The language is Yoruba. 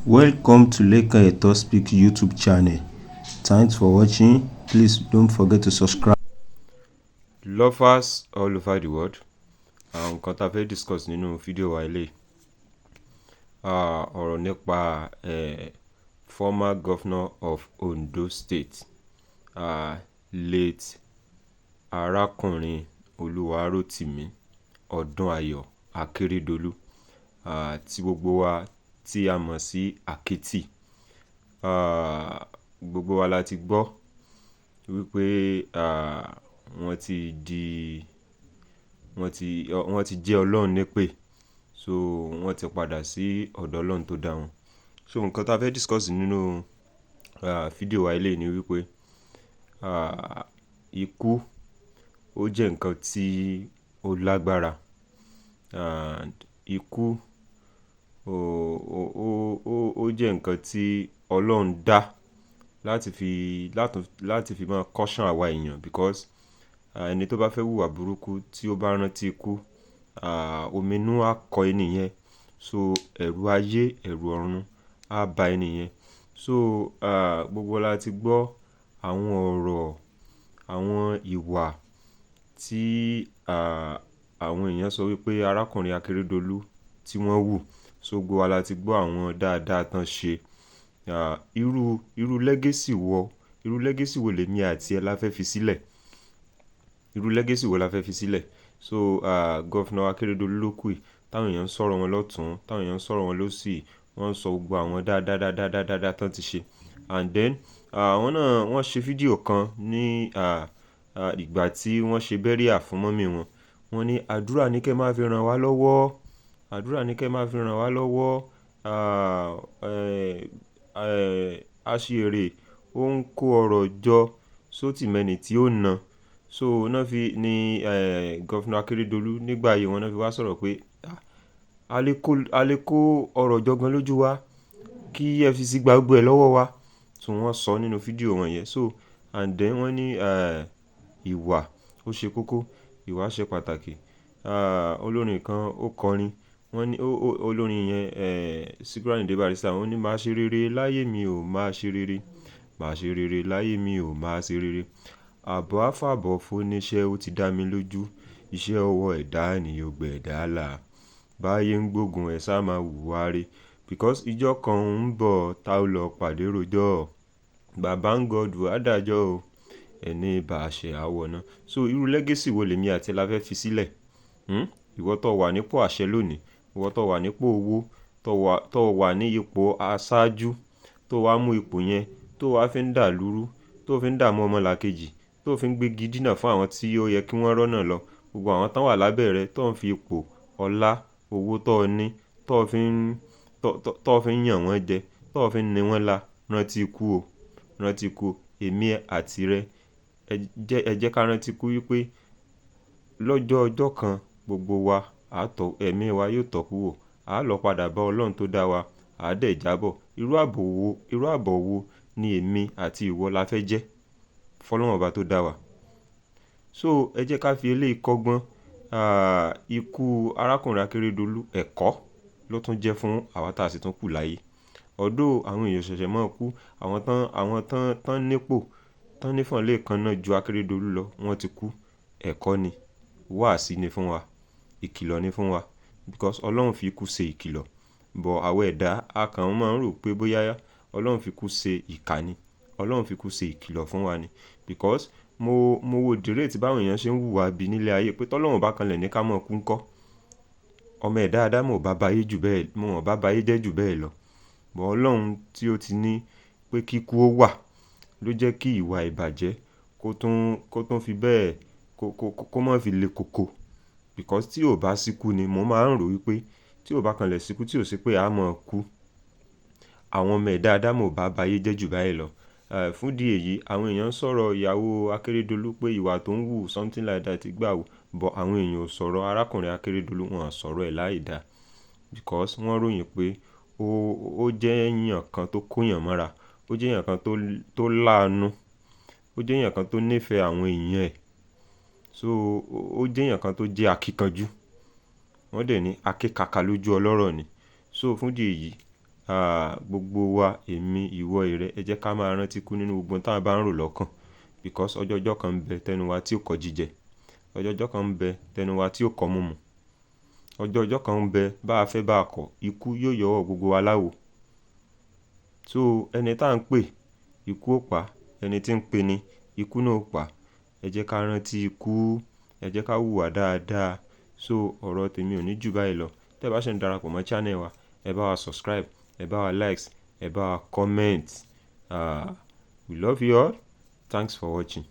Welcome to Lekan Eto Speak YouTube channel. Thanks for watching. Please don't forget to subscribe. Lovers all over the world, àwọn nǹkan tá a fẹ́ discuss nínú fídíò wa eléyìí, ọ̀rọ̀ nípa former governor of Ondo State, late arákùnrin Olúwarótìmí Ọdúnayọ̀ Akérédolú, tí gbogbo wa tí a mọ̀ sí Àkẹ́tì. Gbogbo wa la ti gbọ́ wípé wọ́n ti di wọ́n ti wọ́n ti jẹ́ Ọlọ́run nípè, so wọ́n ti padà sí ọ̀dọ̀ Ọlọ́run tó dá wọn. So nǹkan tá a fẹ́ discuss nínú fídíò wa eléyìí ni wípé ikú ó jẹ́ nǹkan tí ó lágbára, and ikú ó jẹ́ nǹkan tí Ọlọ́run dá láti fi máa caution àwa èèyàn, because ẹni tó bá fẹ́ hùwà burúkú, tí ó bá rántí ikú, ominú á kọ ẹni yẹn, so ẹ̀rù ayé, ẹ̀rù ọ̀run á ba ẹni yẹn. So gbogbo wa la ti gbọ́ àwọn ọ̀rọ̀, àwọn ìwà tí àwọn èèyàn sọ wípé arákùnrin Akérédolú tí wọ́n hù. So gbogbo wa la ti gbọ́ àwọn dáadáa tán ṣe. Irú legacy wo lèmi àti ẹ la fẹ́ fi sílẹ̀? Irú legacy wo la fẹ́ fi sílẹ̀? So Governor Akérédolú ló kù yìí, táwọn èèyàn ń sọ̀rọ̀ wọn lọ́tùn, táwọn èèyàn ń sọ̀rọ̀ wọn lósì, wọ́n ń sọ gbogbo àwọn dáadáa dáadáa dáadáa tán ti ṣe. And then àwọn náà wọ́n ṣe fídíò kan ní ìgbà tí wọ́n ṣe burial fún mummy wọn. Wọ́n ní àdúrà ní kí ẹ máa fi ràn wá lọ́wọ́, àdúrà ní kí ẹ máa fi ràn wá lọ́wọ́. Aṣiwèrè ó ń kó ọrọ̀ jọ sótìmẹ́nì tí ó na. So náà fi ní Governor Akérédolú nígbà ayé wọn náà fi wá sọ̀rọ̀ pé a lè kó ọrọ̀ jọ gan lójú wa kí EFCC gba gbogbo ẹ̀ lọ́wọ́ wa. So wọ́n sọ nínú fídíò wọn yẹn. So and then wọ́n ní ìwà ó ṣe kókó, ìwà ṣe pàtàkì. Olórin kan ó kọrin, wọ́n ní olórin yẹn, Sikiru Ayinde Barrister, ó ní, "Máa ṣe rere láyé mi ò, máa ṣe rere, máa ṣe rere láyé mi ò, máa ṣe rere. Àbọ̀ á fàbọ̀ fóníṣẹ́, ó ti dá mi lójú. Iṣẹ́ ọwọ́ ẹ̀dá ni yóò gbé ẹ̀dá là. Báyé ń gbógun ẹ sá máa wùwà re. Because ìjọ kan ń bọ̀ tá ó lọ pàdé rojọ́. Bàbá ń gọdù adájọ́ o. Ẹni bá ṣe àwọ̀ náà." So irú legacy wo lèmi àti ẹ la fẹ́ fi sílẹ̀? Hmm? Ìwọ tó wà nípò àṣẹ lónìí, ìwọ tó wà nípò owó, tó wà ní ipò aṣáájú, tó wá mú ipò yẹn, tó wá fi ń dà lúrú, tó fi ń dààmú ọmọlàkejì, tó fi ń gbégi dínà fún àwọn tí ó yẹ kí wọ́n rọ́nà lọ. Gbogbo àwọn tó wà lábẹ́ rẹ tó ń fi ipò, ọlá, owó tó ní, tó fi ń yàn wọ́n jẹ, tó fi ń ni wọ́n lá, rántí ikú o, rántí ikú o. Èmi àti rẹ, ẹ jẹ́ ká rántí ikú wípé lọ́jọ́ ọjọ́ kan gbogbo wa, á tọ́, ẹ̀mí wa yóò tọ́kú wò. A lọ padà bá Ọlọ́run tó dá wa, a dẹ̀ jábọ̀. Irú ààbò wo ni èmi àti ìwọ la fẹ́ jẹ́ fún Ọlọ́run ọba tó dá wa? So ẹ jẹ́ ká fi eléyìí kọ́gbọ́n. Ikú arákùnrin Akérédolú, ẹ̀kọ́ ló tún jẹ́ fún àwa tí a sì tún kù láyé. Although àwọn èèyàn ṣẹ̀ṣẹ̀ máa kú, àwọn tán nípò, tán nífọ̀n lè kan náà ju Akérédolú lọ, wọ́n ti kú. Ẹ̀kọ́ ni, wàásì ni fún wa, ìkìlọ̀ ni fún wa. Because Ọlọ́run fi ikú ṣe ìkìlọ̀. But àwọn ẹ̀dá a kàn máa ń rò pé bóyá Ọlọ́run fi ikú ṣe ìkà ni. Ọlọ́run fi ikú ṣe ìkìlọ̀ fún wa ni. Because mo wo the rate báwọn èèyàn ṣe ń wùwà bí nílé ayé pé tọ́lọ́run bá kanlẹ̀ ní ká mọ̀ kú ńkọ́. Ọmọ ẹ̀dá Ádámù ò bá ba ayé jù bẹ́ẹ̀, wọn ò bá ba ayé jẹ́ jù bẹ́ẹ̀ lọ. But Ọlọ́run tí ó ti ní pé kíkú ó wà ló jẹ́ kí ìwà ìbàjẹ́ kó tún fi bẹ́ẹ̀ kó má fi le koko. Because tí ò bá síkú ni mo máa ń rò wípé tí ò bá kanlẹ̀ síkú, tí ò sí pé a mọ̀ kú, àwọn ọmọ ẹ̀dá Ádámù ò bá ba ayé jẹ́ jù báyìí lọ. Fún ìdí èyí, àwọn èèyàn ń sọ̀rọ̀ ìyàwó Akérédolú pé ìwà tó ń wù, something like that gbà wò. But àwọn èèyàn ò sọ̀rọ̀ arákùnrin Akérédolú, wọn ò sọ̀rọ̀ ẹ̀ láìda. Because wọ́n ròyìn pé ó jẹ́ èèyàn kan tó kó èèyàn mọ́ra, ó jẹ́ èèyàn kan tó láánú, ó jẹ́ èèyàn kan tó nífẹ̀ẹ́ àwọn èèyàn ẹ̀. So ó jẹ́ èèyàn kan tó jẹ́ akíkanjú. Wọ́n dẹ̀ ní akékaka lójú ọlọ́rọ̀ ni. So fún ìdí èyí, Gbogbo wa, èmi, ìwọ, ìrẹ, ẹ jẹ́ ká máa rántí ikú nínú gbogbo ohun tá a bá ń rò lọ́kàn. Because ọjọ́ ọjọ́ kan ń bẹ tẹnu wa tí ó kọ jíjẹ. Ọjọ́ ọjọ́ kan ń bẹ tẹnu wa tí ó kọ mímu. Ọjọ́ ọjọ́ kan ń bẹ bá a fẹ́ bá a kọ̀, ikú yóò yọwọ́ gbogbo wa láwo. So ẹni tá à ń pè, ikú ó pa. Ẹni tí ń pe ni, ikú náà ó pa. Ẹ jẹ́ ká rántí ikú, ẹ jẹ́ ká hùwà dáadáa. So ọ̀rọ̀ tèmi ò ní jù báyìí lọ. Tẹ́ ẹ bá ṣe ń darapọ̀ mọ́ channel wa, ẹ bá wa subscribe, ẹ bá wa likes, ẹ bá wa comment. We love you all. Thanks for watching.